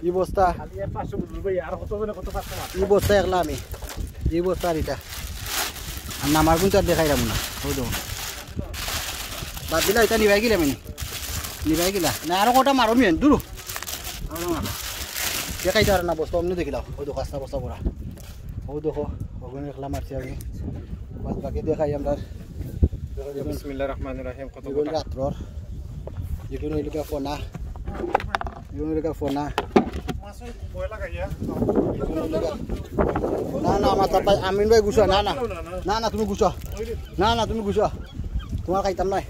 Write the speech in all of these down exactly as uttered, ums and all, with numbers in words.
ই বস্তা, ই বস্তা একলা আমি, ই বস্তা আর ইটা। আর নামার কিন্তু আর দেখাইলাম না। ওই দেখো, বাদ দিলা, ইটা নিবাই গেলাম আমি। নিবাই গেলা না, আরো কটা মারো মিয়ান, দূর। আরো মারো। দেখাইতে পারে না বস্তা, অমনি দেখিলাম। ওই দেখো, আস্তা বস্তা ভরা। ওই দেখো, ওখানে একলা মারছি আমি। বাদ বাকি দেখাই আমরা। বিসমিল্লাহির রহমানির রহিম। কত এগুলো কটা? রাত্রর। এগুলো এলাকা ফোনা। এগুলো এলাকা ফোনা। না, না, আমার তাপাই, আমিন ভাই গুছা, না, না। না, না, তুমি গুছা। না, না, তুমি গুছা। তোমার খাইতাম নাই।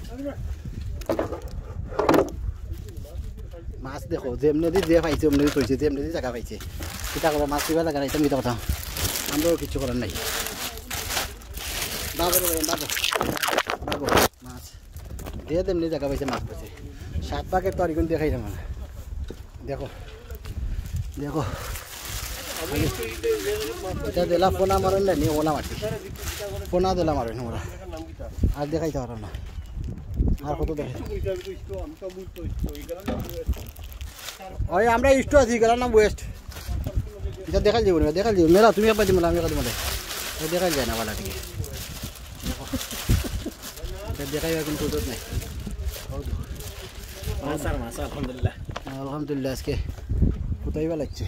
মাছ দেখো, যেমনে দি যে পাইছে, অমনে দি থইছে, যেমনে দি জাগা পাইছে। কিতা করবো, মাছ কিবা জাগা নাই, তুমি কিতা কথা? আমরাও কিচ্ছু করার নাই। বাবু রে, বাবু। বাবু, মাছ। যে যেমনে জাগা পাইছে, মাছ পাইছে। সাত পাকের তো আর এখন দেখাই না। দেখো, দেখো। ইটা দিলা ফোনা মারেন না, নিয়ে ওলা মাটি। ফোনা দিলা মারেন ওরা। আর দেখাইতে পারো না। আর কত দেখাই? ওই আমরা ইস্টু আছি, গেলাম না ওয়েস্ট। ইটা দেখাই যাবো না, দেখাই যাবো। মেলা তুমি একবার দিবো না, আমি একবার দিবো না। ওই দেখাই যায় না, বালা ঠিক। দেখো। ইটা দেখাই এখন কুদরত নাই। মাছ আর মাছ, আলহামদুলিল্লাহ। আলহামদুলিল্লাহ, আজকে কোথায় বা লাগছে?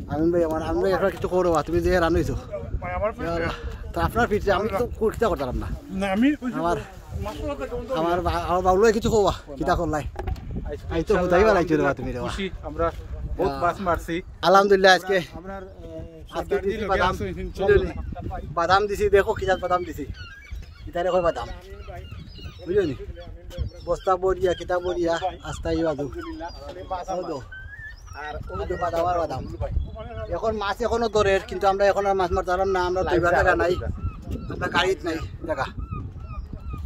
আমিন ভাই, আমার, আমিন ভাই, আপনার কিছু খবর হবা, তুমি যে রান হইছো। ভাই, আমার ইয়া আল্লাহ, তা আপনার পিছে আমি তো কিতা করতাম না। না, আমি ওই যে আমার, মাছ ওলা থাকে, ওটা আমার বা-, আমার বাবুল ভাই কিছু খবর, কিতা করলাই? আজকে আই তো ইনশাআল্লাহ, কোথায় বা লাগছে রে বা তুমি রে বা? খুশি, আমরা বহুত আহ, মাছ মারছি। আলহামদুলিল্লাহ, আজকে আমরা, আহ, আজকে সর্দারজি দিছি লগে বাদাম, আছো, ইনশাআল্লাহ। বাদাম দিছি, দেখো কি জাত বাদাম দিছি। ইতারে কয় বাদাম। বুঝছো নি? বস্তা বরিয়া, কিতা বরিয়া, আস্তা ই বাদু। আলহামদুলিল্লাহ, আমি মাছ হও তো। আর ওই যে বাদাম আর বাদাম। এখন মাছ এখনো ধরের, কিন্তু আমরা এখন আর মাছ মারতাম না, আমরা লাইভ ধরবার জাগা নাই। আমরা গাড়িত নাই জাগা।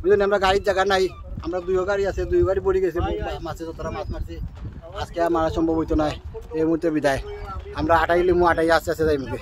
বুঝলেন, আমরা গাড়ির জাগা নাই। আমরা দুইও গাড়ি আছে, দুইও গাড়ি পড়ি গেছে, মা-, মাছে যতটা মাছ মারছে। আজকে আর মারা সম্ভব হইতো নায়, এই মুহূর্তে বিদায়। আমরা আটাই লিমু, আটাই আস্তে আস্তে যাই মুখে।